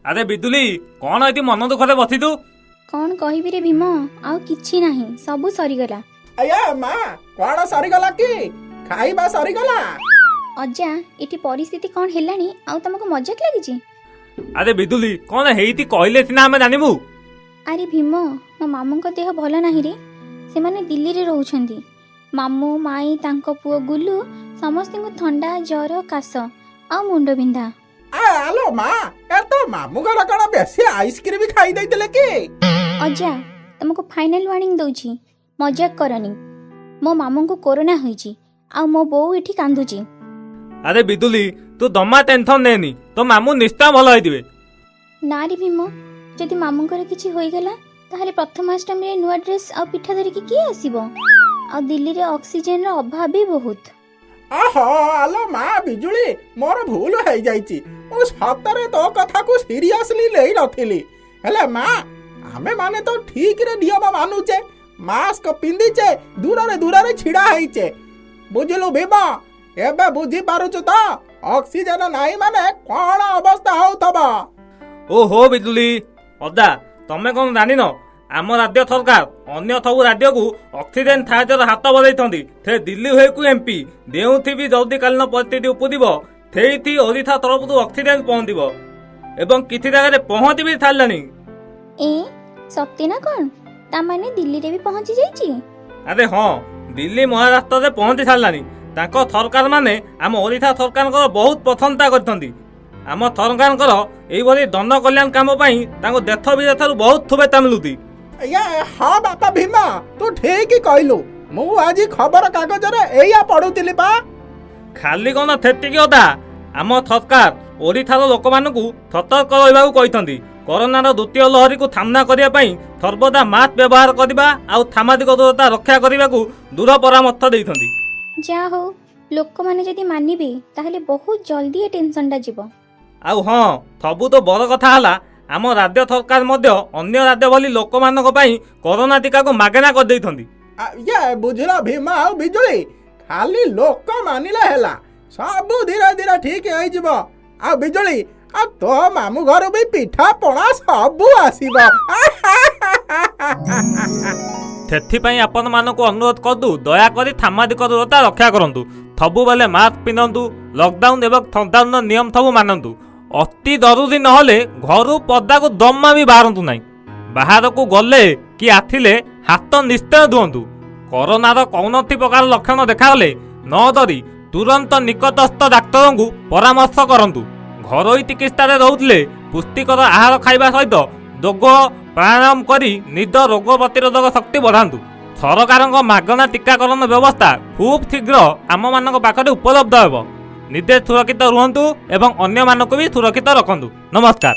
ଆରେ ବିଦୁଲି, କଣ ଏଠି ମନ ଦୁଃଖରେ ବସିଛୁ? କଣ କହିବି ରେ ଭୀମ, ଆଉ କିଛି ନାହିଁ, ସବୁ ସରିଗଲା। ଆଜ୍ଞା ମା, କଣ ସରିଗଲା କି? ଖାଇବା ସରିଗଲା? ଅଜା, ଏଠି ପରିସ୍ଥିତି କଣ ହେଲାଣି, ଆଉ ତମକୁ ମଜାକ ଲାଗିଛି? ଆରେ ବିଦୁଲି, କଣ ହେଇଛି କହିଲେ ସିନା ଆମେ ଜାଣିବୁ। ଆରେ ଭୀମ, ମୋ ମାମୁଙ୍କ ଦେହ ଭଲ ନାହିଁ ରେ। ସେମାନେ ଦିଲ୍ଲୀରେ ରହୁଛନ୍ତି। ମାମୁଁ, ମାଇଁ, ତାଙ୍କ ପୁଅ ଗୁଲୁ, ସମସ୍ତଙ୍କୁ ଥଣ୍ଡା, ଜ୍ୱର, କାଶ ଆଉ ମୁଣ୍ଡ ବିନ୍ଧା। ଆଲୋ ମା, ଏ ତ ମାମୁଁ ଘର କଣ ବେଶୀ ଆଇସ୍କ୍ରିମ ଖାଇ ଦେଇଥିଲେ କି? ଅଜା, ତମକୁ ଫାଇନାଲ ୱାର୍ଣ୍ଣିଂ ଦଉଛି, ମଜାକ କରନି। ମୋ ମାମୁଁଙ୍କୁ କରୋନା ହୋଇଛି ଆଉ ମୋ ବୋଉ ଏଠି କାନ୍ଦୁଛି। ଆରେ ବିଦୁଲି, ତୁ ଜମା ଟେନସନ ନେନି, ତୋ ମାମୁଁ ନିଶ୍ଚୟ ଭଲ ହେଇଥିବେ। ନା ରେ ଭୀମ, ଯଦି ମାମୁଁଙ୍କର କିଛି ହୋଇଗଲା, ତାହେଲେ ପ୍ରଥମାଷ୍ଟମୀରେ ନୂଆ ଡ୍ରେସ୍ ଆଉ ପିଠା ଧରିକି କିଏ ଆସିବ? ଆଉ ଦିଲ୍ଲୀରେ ଅକ୍ସିଜେନର ଅଭାବ ବି ବହୁତ। ଆହୋ, ଆଲୋ ମା ବିଜୁଳି, ମୋର ଭୁଲ ହେଇଯାଇଛି। ମୁଁ ସତରେ ତୋ କଥାକୁ ସିରିୟସଲି ନେଇ ନଥିଲି। ହେଲେ ମା, ଆମେ ମାନେ ତ ଠିକରେ ନିୟମ ମାନୁଛେ, ମାସ୍କ ପିନ୍ଧିଛେ, ଦୂରରେ ଦୂରରେ ଛିଡା ହେଇଛେ। ବୁଝିଲୁ ଭୀମ, ଏବେ ବୁଝିପାରୁଛୁ ତ ଅକ୍ସିଜେନ ନାହିଁ ମାନେ କଣ ଅବସ୍ଥା ହଉଥିବ? ଓହୋ ବିଦୁଲି, ଅଦା, ତମେ କଣ ଜାଣିନ, ଆମ ରାଜ୍ୟ ସରକାର ଅନ୍ୟ ସବୁ ରାଜ୍ୟକୁ ଅକ୍ସିଜେନ ସାହାଯ୍ୟର ହାତ ବଢ଼େଇଛନ୍ତି। ସେ ଦିଲ୍ଲୀ ହେଉ କି ଏମ୍ପି, ଯେଉଁଠି ବି ଜରୁରୀକାଳୀନ ପରିସ୍ଥିତି ଉପୁଜିବ, ସେଇଠି ଓଡ଼ିଶା ତରଫରୁ ଅକ୍ସିଜେନ ପହଞ୍ଚିବ ଏବଂ କିଛି ଜାଗାରେ ପହଞ୍ଚି ବି ସାରିଲାଣି। ଏ ସତେ ନା କଣ? ତା ମାନେ ଦିଲ୍ଲୀରେ ବି ପହଞ୍ଚି ଯାଇଛି? ଆରେ ହଁ, ଦିଲ୍ଲୀ, ମହାରାଷ୍ଟ୍ରରେ ପହଞ୍ଚି ସାରିଲାଣି। ତାଙ୍କ ସରକାର ମାନେ ଆମ ଓଡ଼ିଶା ସରକାରଙ୍କର ବହୁତ ପ୍ରଶଂସା କରିଛନ୍ତି। ଆମ ସରକାରଙ୍କର ଏଇଭଳି ଜନ କଲ୍ୟାଣ କାମ ପାଇଁ ତାଙ୍କୁ ଦେଶ ବିଦେଶରୁ ବହୁତ ଶୁଭେଚ୍ଛା ମିଳୁଛି। ଇଏ ହଁ ବାପା ଭୀମ, ତୁ ଠିକ କହିଲୁ। ମୁଁ ଆଜି ଖବର କାଗଜରେ ଏଇଆ ପଢୁଥିଲି ପା। ଖାଲି କଣ ସେତିକି ଅଦା, ଆମ ସରକାର ଓଡ଼ିଶାର ଲୋକମାନଙ୍କୁ ସତର୍କ ରହିବାକୁ କହିଛନ୍ତି। କରୋନାର ଦ୍ୱିତୀୟ ଲହରୀକୁ ସାମ୍ନା କରିବା ପାଇଁ ସର୍ବଦା ମାସ୍କ ବ୍ୟବହାର କରିବା ଆଉ ସାମାଜିକ ଦୂରତା ରକ୍ଷା କରିବାକୁ ଦୃଢ଼ ପରାମର୍ଶ ଦେଇଛନ୍ତି। ଯାହା ହଉ, ଲୋକମାନେ ଯଦି ମାନିବେ, ତାହେଲେ ବହୁତ ଜଲ୍ଦି ଏ ଟେନସନଟା ଯିବ। ଆଉ ହଁ, ସବୁଠୁ ବଡ଼ କଥା ହେଲା, ଆମ ରାଜ୍ୟ ସରକାର ମଧ୍ୟ ଅନ୍ୟ ରାଜ୍ୟ ଭଳି ଲୋକମାନଙ୍କ ପାଇଁ କରୋନା ଟୀକାକୁ ମାଗଣା କରିଦେଇଛନ୍ତି। ଇଏ ବୁଝିଲ ଭୀମ ଆଉ ବିଜୁଳି, ଖାଲି ଲୋକ ମାନିଲେ ହେଲା, ସବୁ ଧୀରେ ଧୀରେ ଠିକ ହେଇଯିବ। ଆଉ ବିଜୁଳି, ଆଉ ତୋ ମାମୁଁ ଘରୁ ବି ପିଠା ପଣା ସବୁ ଆସିବ। ସେଥିପାଇଁ ଆପଣମାନଙ୍କୁ ଅନୁରୋଧ କରୁ, ଦୟାକରି ସାମାଜିକ ଦୂରତା ରକ୍ଷା କରନ୍ତୁ, ସବୁବେଳେ ମାସ୍କ ପିନ୍ଧନ୍ତୁ, ଲକଡାଉନ ଏବଂ ସଟଡାଉନର ନିୟମ ସବୁ ମାନନ୍ତୁ। ଅତି ଜରୁରୀ ନହେଲେ ଘରୁ ପଦାକୁ ଜମା ବି ବାହାରନ୍ତୁ ନାହିଁ। ବାହାରକୁ ଗଲେ କି ଆସିଲେ ହାତ ନିଶ୍ଚୟ ଧୁଅନ୍ତୁ। କରୋନାର କୌଣସି ପ୍ରକାର ଲକ୍ଷଣ ଦେଖାଗଲେ ନ ଡରି ତୁରନ୍ତ ନିକଟସ୍ଥ ଡାକ୍ତରଙ୍କୁ ପରାମର୍ଶ କରନ୍ତୁ। ଘରୋଇ ଚିକିତ୍ସାରେ ରହୁଥିଲେ ପୁଷ୍ଟିକର ଆହାର ଖାଇବା ସହିତ ଯୋଗ ପ୍ରାଣାୟାମ କରି ନିଜ ରୋଗ ପ୍ରତିରୋଧକ ଶକ୍ତି ବଢ଼ାନ୍ତୁ। ସରକାରଙ୍କ ମାଗଣା ଟୀକାକରଣ ବ୍ୟବସ୍ଥା ଖୁବ୍ ଶୀଘ୍ର ଆମମାନଙ୍କ ପାଖରେ ଉପଲବ୍ଧ ହେବ। ନିଜେ ସୁରକ୍ଷିତ ରୁହନ୍ତୁ ଏବଂ ଅନ୍ୟମାନଙ୍କୁ ବି ସୁରକ୍ଷିତ ରଖନ୍ତୁ। ନମସ୍କାର।